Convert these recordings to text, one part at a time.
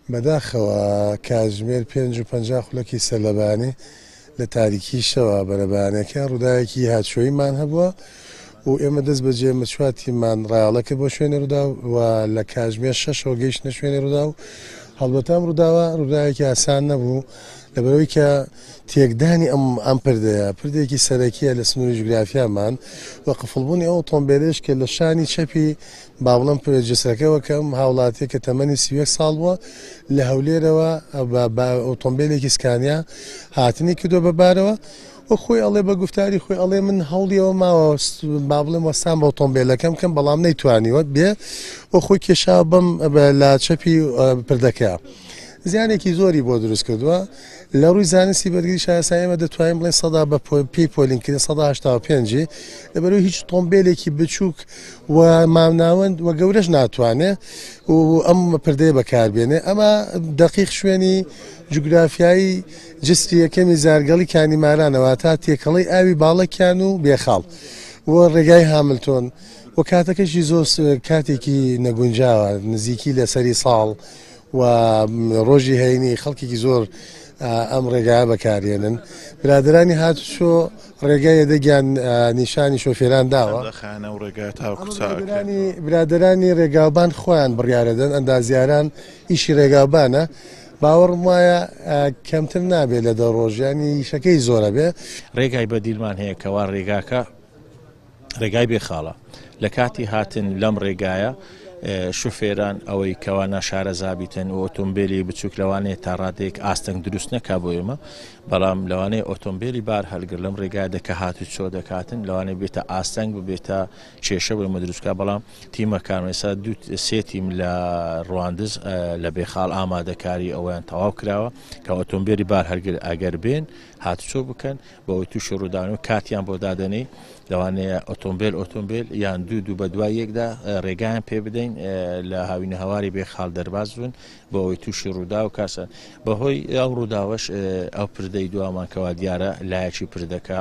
بەداخەوە کاتژمێر 5:50 خولەکی سەرلەبەیانی لە تاریکی شەوە بەرەبەیانەکە ڕووداوێکی هاتوچۆییمان هەبووە و ئێمە دەست بەجێ مەچوار تیممان ڕایەڵە کرد بۆ شوێنی ڕووداو و لە کاتژمێر 6ەوە گەیشتنە شوێنی ڕووداو. هەڵبەتە ئەم ڕووداوە ڕووداوێکی ئاسان نەبوو لەبەرئەوەی کە تێکدانی ئەم ئەم پردەیە پردێکی سەرەکیە لە سنووری جوگرافیامان و قفڵبوونی ئەو ئۆتۆمبێلەش کە لە شانی چەپی با بڵێم جسرەکەوە کە ئەم هاوڵاتیە کە تەمەنی 31 ساڵ بووە لە هەولێرەوە بە ئۆتۆمبێلێکی سکانیا هاتنی کردووە بە بارەوە و خۆی ئەڵێ بە گوفتاری خۆی ئەڵێ من هەوڵیەوە ماوە با بڵێم وەستان بە ئۆتۆمبێلەکەم کەم بەڵام نەیتوانیوە بێ و خۆی کێشاوە بەم لە چەپی پردەکە. زیانێکی زۆری بۆ دروست کردووە لە ڕووی زانستی بەرگری شارستانی ئێمە دەتوانین بڵێن سەدا بە پێی پۆلینکردن 85% لەبەرەوەی هیچ تۆمبیلێکی بچووک و مامناوەند و گەورەش ناتوانێ و ئەم پردەیە بەکاربێنێ ئەمە دەقیق شوێنی جوگرافیایی جسری یەکەمی زارگەڵی کانیمارانەوە تا تێکەڵەی ئاوی باڵەکیان و بێخاڵ و ڕێگای هاملتۆن و کاتەکەشی زۆر کاتێکی نەگونجاوە نزیکی لە سەری ساڵ و ڕۆژی هەینی خەڵکێکی زۆر ئەم ڕێگایە بەکارێنن برادرانی هاتوچۆ ڕێگای یەدەگیان نیشانی شۆفێران داوە برادرانی ڕێگاوبان خۆیان بڕیارەدەن ئەندازیاران ئیشی ڕێگاوبانە باوەڕم وایە کەمتر نابێت لە 10 ڕۆژ ینی ئیشەکەی زۆرە بێ. ڕێگای بەدیلمان هەیە کەوا ڕێگاکە ڕێگای بێ خاڵە لە کاتی هاتن لەم ڕێگایە شوفێران ئەوەی کەوا ناشارەزا بیتن و ئۆتۆمبیلی بچووک لەوانەیە تا ڕادەیەک ئاستەنگ دروست نەکا بۆ ئێمە بەڵام لەوانەیە ئۆتۆمبیلی بار هەلگر لەم ڕێگای دەکە هات و چۆ دەکاتن لەوانەیە بێتە ئاستەنگ ببێتە کێشە بۆ ئێمە دروستکە بەڵام تیمەکان ئێستا دوو سێ تیم لە ڕواندز لە بێخاڵ ئامادەکاری ئەویان تەواو کراوە کە ئۆتۆمبیلی بار هەلگر ئەگەر بێن هاتوچۆ بکەن بەوەی تووشی ڕووداون و کاتیان بۆ دادەنێی لەوانەیە ئۆتۆمبیل ئۆتۆمبیل یان دوو دوو بە دوای یەکدا ڕێگایان پێ بدەین لە هاوینە هەواری بێ خاڵ دەرباز بوون بۆ ئەوەی تووشی ڕوودا و کاسە بەهۆی ئەو ڕووداوەش ئەو پردەی دوامان کەوا دیارە لایەکی پردەکە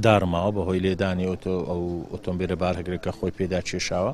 داڕماوە بەهۆی لێدانی ئۆتۆ ئەو ئۆتۆمبیلە بارهەگرەکە خۆی پێدا کێشاوە.